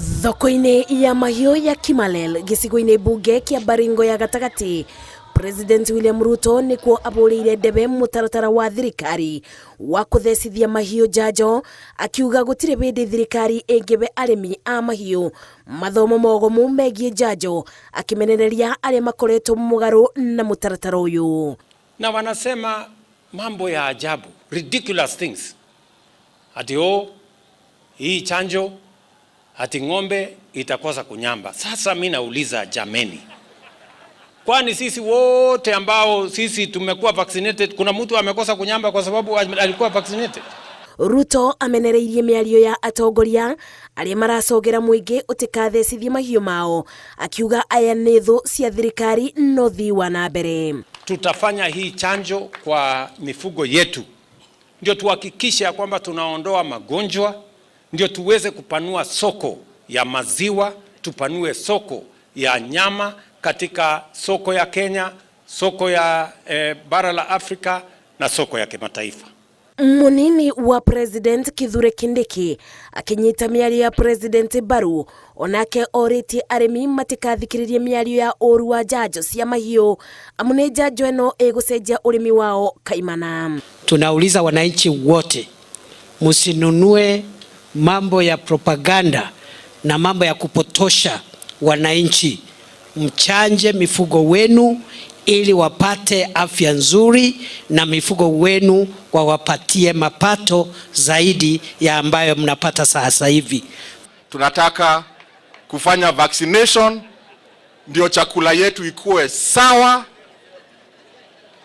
Thoko-inĩ ya mahiũ ya Kimalel gĩcigo-inĩ mbunge kĩa Baringo ya gatagatĩ, President William Ruto nĩkuo abũrĩire ndebe mũtaratara wa thirikari wa kũthecithia mahiũ njanjo, akiuga gũtirĩ hĩndĩ thirikari ĩngĩbe arĩmi a mahiũ mathomo mogomu megiĩ njanjo, akĩmenereria arĩa makoretwo mũgarũ na mũtaratara ũyũ. Na wanasema mambo ya ajabu, ridiculous things, ati oh, hii chanjo ati ng'ombe itakosa kunyamba. Sasa mi nauliza jameni, kwani sisi wote ambao sisi tumekuwa vaccinated, kuna mtu amekosa kunyamba kwa sababu alikuwa vaccinated? Ruto amenereirie mĩario ya atongoria arĩa maracogera mũingĩ ũtikathecithie mahiũ mao, akiuga aya nĩ thũ cia thirikari no thii wa na mbere. Tutafanya hii chanjo kwa mifugo yetu ndio tuhakikishe ya kwamba tunaondoa magonjwa, ndio tuweze kupanua soko ya maziwa, tupanue soko ya nyama katika soko ya Kenya, soko ya bara la Afrika na soko ya kimataifa. Munini wa President Kithure Kindiki akinyita mĩario ya President mbaru, onake orĩtie arĩmi matikathikĩrĩrie mĩario ya ũru wa njanjo cia mahiũ, amu nĩ njanjo ĩno ĩgũcenjia ũrĩmi wao kaimana. Tunauliza wananchi wote msinunue mambo ya propaganda na mambo ya kupotosha wananchi. Mchanje mifugo wenu ili wapate afya nzuri na mifugo wenu wawapatie mapato zaidi ya ambayo mnapata sasa hivi. Tunataka kufanya vaccination ndio chakula yetu ikuwe sawa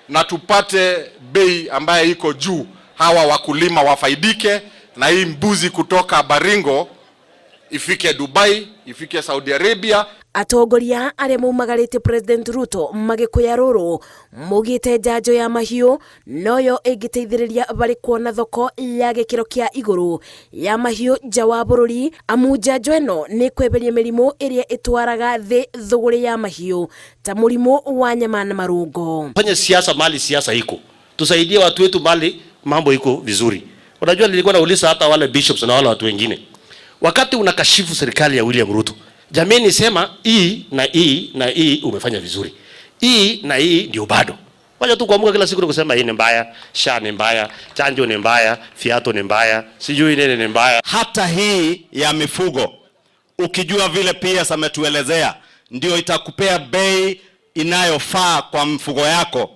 na tupate bei ambayo iko juu, hawa wakulima wafaidike na hii mbuzi kutoka Baringo ifike Dubai, ifike Saudi Arabia. Atongoria arĩa maumagarĩtie President Ruto magĩkũya rũrũ maugĩte njanjo ya mahiũ noyo ĩngĩteithĩrĩria barĩ kuona thoko ya gĩkĩro kĩa igũrũ ya mahiũ nja wa bũrũri, amu njanjo ĩno nĩ kweheria mĩrimũ ĩrĩa ĩtwaraga thĩ thũgũrĩ ya mahiũ ta mũrimũ wa nyama na marũngo. Fanye siasa mali siasa iko, tusaidie watu wetu mali mambo iko vizuri. Unajua, nilikuwa nauliza hata wale bishops na wale watu wengine, wakati unakashifu serikali ya William Ruto, jameni, sema hii na hii na hii umefanya vizuri, hii na hii ndio bado. Wacha tu kuamka kila siku na kusema hii ni mbaya, SHA ni mbaya, chanjo ni mbaya, fiato ni mbaya, sijui nini ni mbaya. Hata hii ya mifugo ukijua vile PS ametuelezea, ndio itakupea bei inayofaa kwa mfugo yako.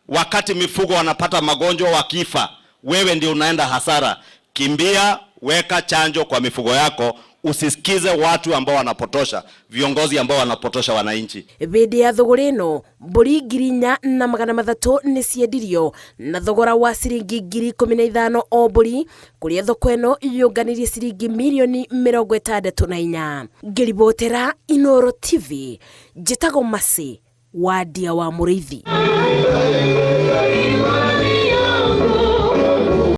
Wakati mifugo wanapata magonjwa wakifa, wewe ndio unaenda hasara. Kimbia, weka chanjo kwa mifugo yako, usisikize watu ambao wanapotosha, viongozi ambao wanapotosha wananchi. Hĩndĩ ya thũgũrĩ ĩno, mbũri 4300 nĩ ciendirio na thogora wa ciringi 15,000 o mbũri, kũrĩa thoko ĩno yũnganirie ciringi mirioni 64. Ngĩribotera Inooro TV, njĩtagwo Mercy Wandia wa Mũrĩithi.